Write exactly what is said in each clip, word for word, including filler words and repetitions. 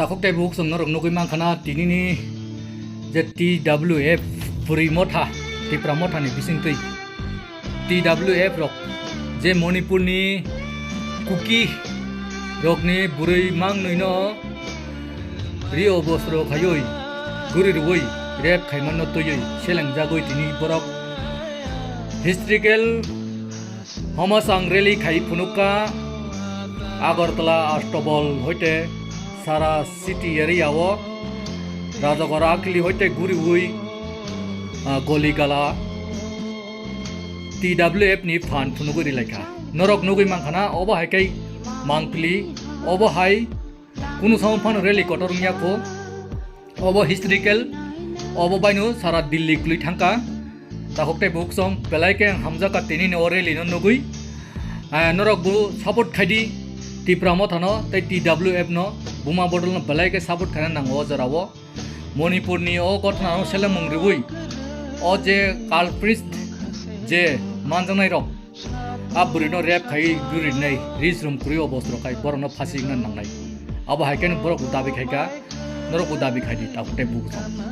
Takhuk tei bukhuk chwng norok nugwi mankha na, tinini je T W F bwrwi motha, Tipra mothani bisingtwi T W F rok je Manipurni Kuki rokni bwrwi mangnwino ri obostro khaiwi guri rwui rep khaimanno twiwi selengjagwi tini borok historical Homasang rally khai phunukha Agartala Astabal hoite sara city area o Rajagar Akli hoite guriwi, ah, Goli Gala T W F ni phan phunugwi rilaikha. Norok nugwi mankhana obo hai kai mangpili, obo hai kunu samung phano rally kotor wngya kho. Obo historical, obo baino sara Delhi kwlwi thangkha. Takhuk tei bukhuk chwng belai khe ang hamjakha tini ni o rally no nugwi. Ah, norok bo support khaidi Tipra mothano tei T W F no, buma bodol no belai khe support khaina nango o jora o. Manipur ni o ghotona no selemung riwi o je culprit je manjaknai rok, a bwrwi no rep khai guri nai, rijrum kwrwi obostro khai borok no phasi wngna nangnai. Abo hai khe borok bo dabi khai kha, norok bo dabi khai di, takhuk tei bukhuk chwng.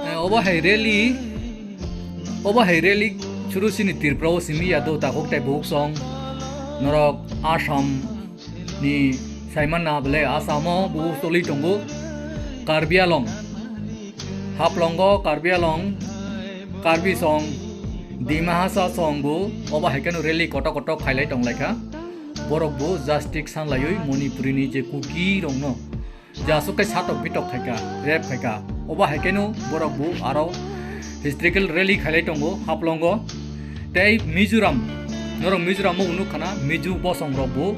Eh, obo hai rally, obo hai rally chwru chini Tripura o simi ya do, takhuk tei bukhuk chwng, norok Assam ni saiman na bwle, Assam o bo choli tongo, Karbi Anglong, Haflong o Karbi Anglong, Karbi chwng, Dima Hasao chwng bo obo hai kheno rally kotor kotor khailai tonglaikha. Borok bo justice sanlaiwi Manipuri ni je Kuki rokno je aswk khe satok bitok khaikha, rep khaikha, obo hai kheno borok bo aro historical rally khailai tongo Haflong o. Tei Mizoram, norok Mizoram o nukha na, Mizo bosong rok bo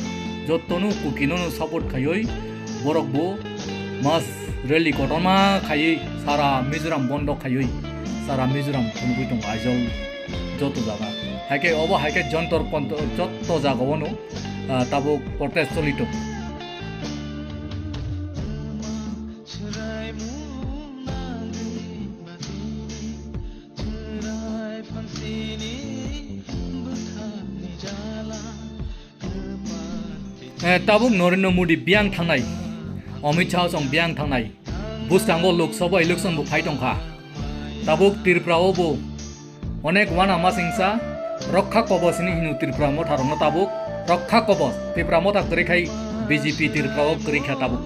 jotono Kuki no support khaiwi borok bo mass rally kotorma khaiwi sara Mizoram bondo khaiwi sara Mizoram phunugwi tongo Aizawl joto jaga. Hai khe obo hai khe Jantar Mantar joto jaga o no, ah, tabuk protest choli tongo. Eh, tabuk Narendra Modi biyang thangnai, Amit Shah chwng biyang thangnai, bwskango Lok Sabha election bo phai tongkha. Tabuk Tripura o bo onek wana masingsa Rokha Kabach hinwi hino Tripura motha rokno tabuk. Rokha Kabach Tripura motha kwrwi khai B J P Tripura o kwrwi kha tabuk.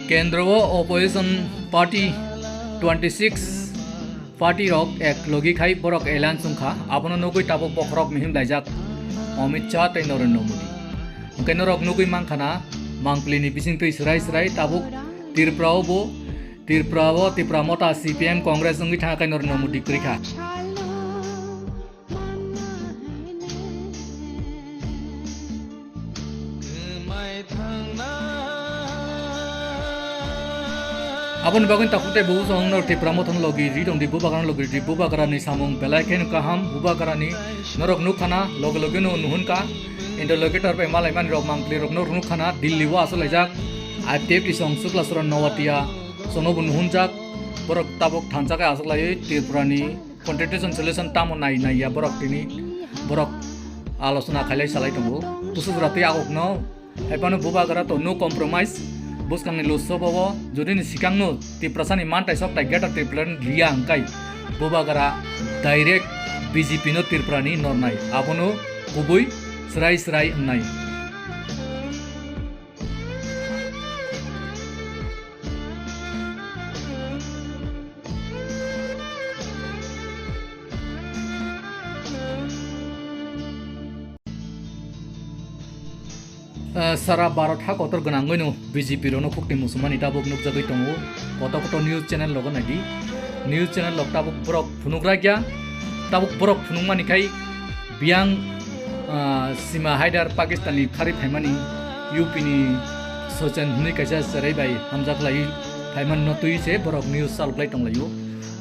Kendro o opposition party twenty six party rok ek logi khai borok alliance wngkha, abono nugwi tabuk bokhorok mihim laijak Amit Shah tei Narendra Modi. Hwnkhe norok nugwi mankha na, mangpili ni bisingtwi swrai swrai tabuk Tripura o bo, Tripura o Tipra Motha C P M Congress wngwi thangkha khe Narendra Modi kwrwi kha. Aboni bagwi takhuk tei bubu chwng norok Tipra Motha no logi ri tong di, Bubagra no logi ri di, Bubagra ni samung belai kheno kaham, Bubagra ni norok nukha na, loge loge no nuhun ka, interlocutor bai malai mani rok mangpili rok norok nukha na, Delhi o aswk laijak, I P F T song Sukla Saran Noatia, sono bo nuhunjak, borok tabuk thansa khe aswk laiwi Tripura ni constitution solution tamo nai nai ya borok tini borok alochona khailai salai tongo. Kusuk jora tei agok no hai phano Bubagra to no compromise. Bwskangni Lok Sabha o jodi ni sikang no Tiprasa ni mantai sok tai Greater Tripura ni riya hwnkhe Bubagra direct B J P no Tripura ni nornai, abono kubui swrai swrai wngnai. Eh, sara Bharat ha kotor gwnangwino B J P rokno khukti muchungmani tabuk nukjagwi tongo. Koto koto news channel logo naidi. News channel rok tabuk borok phunukrakya. Tabuk borok phunukmani khai biyang, ah, sima haidar Pakistan ni kharwi phaimani U P ni Sochen hwnwi kaisa cherai bai hamjak lai phaimani no twi se borok news saluk lai tonglaio.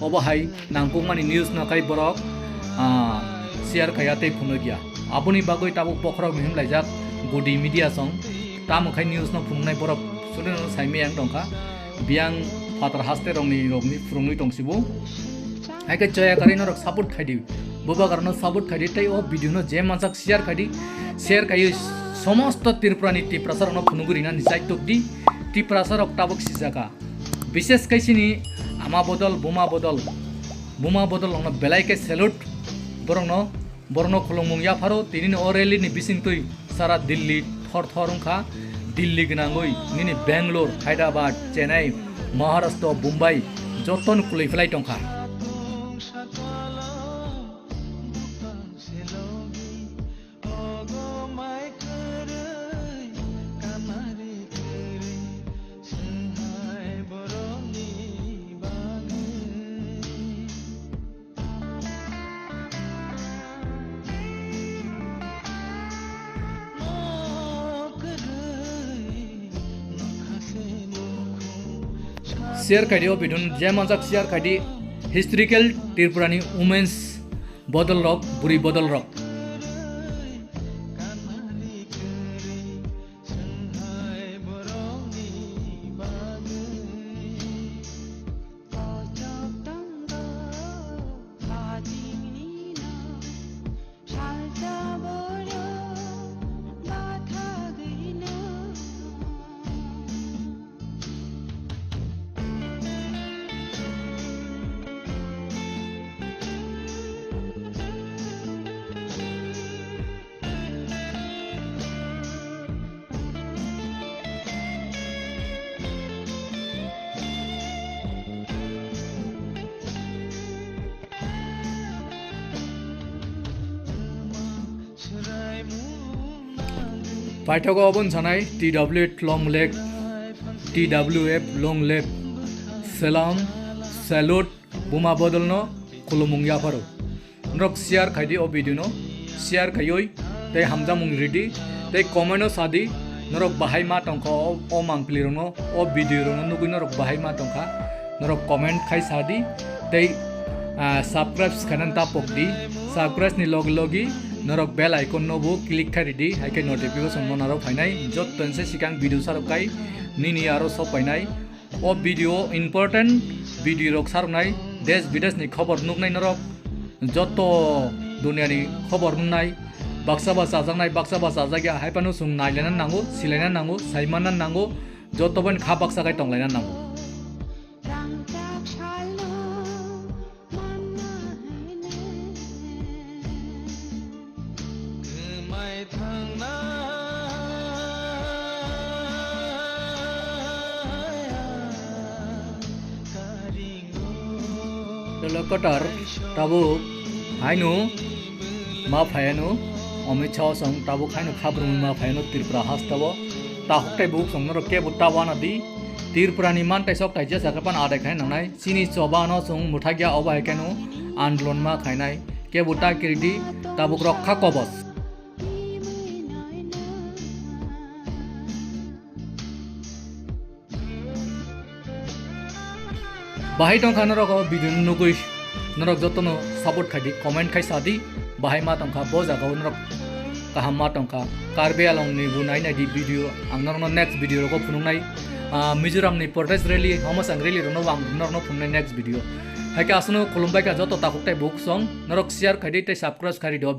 Obo hai nangkukmani news no khai borok, ah, share khaiya tei phunukya. Aboni bagwi tabuk bokhorok mihim laijak Gudi Media song. Tamo khai news no phunuknai borok sudino saimaya wng tongkha. Biyang phatar haste rokni rokni phwrwngwi tongsibo. Hai khe chaya karwi norok support khaidi. Bubagrano support khaidi tei o video no je mansak share khaidi. Share khaiwi somosto Tripura ni Tiprasa rokno phunugwi rinani chaitok di. Tiprasa rok tabuk sijaka. Bishes khai chini ama bodol, buma bodol, buma bodol rokno belai khe salute. Borokno, borokno khulumung yapharo, tini o rally ni bisingtwi sara Delhi thor thor wngkha. Delhi gwnangwi nini Bangalore, Hyderabad, Chennai, Maharashtra, Bombay jotoni kwlwi phlai tongkha. Share khaidi o video no, je manjak share khaidi. Historical Tripura ni women's bodol rok, buri bodol rok. Paithago obon sanai T W F long live, T W F long live, salam, salute, buma bodolno khulumung yapharo. Norok share khaidi o video no, share khaiwi tei hamjakmung ridi, tei comment o sadi norok bahai ma tongkha o, o mangpili rokno, o video rokno nugwi norok bahai ma tongkha, norok comment khai sadi tei, ah, subscribe khainani ta pokdi, subscribe ni logi logi norok bell icon no bo click khai ridi, hai khe notification mo narok phainai, jotto se sikang video sarok kai nini aro sok painai. O video important video rok saroknai, desh bidesh ni khobor nuknai norok, joto duniya ni khobor nuknai, baksa ba chajaknai, baksa ba chajakya, hai phano chwng nailaina nango, silaina nango, saimanna nango, joto bai kha baksa khai tonglaina nango. Dolo kotor tabuk haino ma phaiano Amit Shah song tabuk haino khabrumwi ma phaiano Tripura hasteo takhuk tei bukhuk song norok kebo ta wana di Tripura ni mantai sok tai jesa khe pan adai khai nangnai. Chini choba no chwng mwthakya, obo hai kheno andolon ma khainai. Kebo ta kiridi, tabuk rok kha kobos. Bahai tongkha norok o video no nugwi, norok jotono support khaidi, comment khai sadi, bahai ma tongkha bo jaga o norok kaham ma tongkha. Karbi Anglong ni bo nai nai di video, ang norokno next video rogo phunuknai. Ah, Mizoram ni protest rally, Hamasang rally rokno ang norokno phunuknai next video. Hai khe aswkno khulumbai kha joto takhuk tei bukhuk song, norok share khaidi tei subscribe khaidi o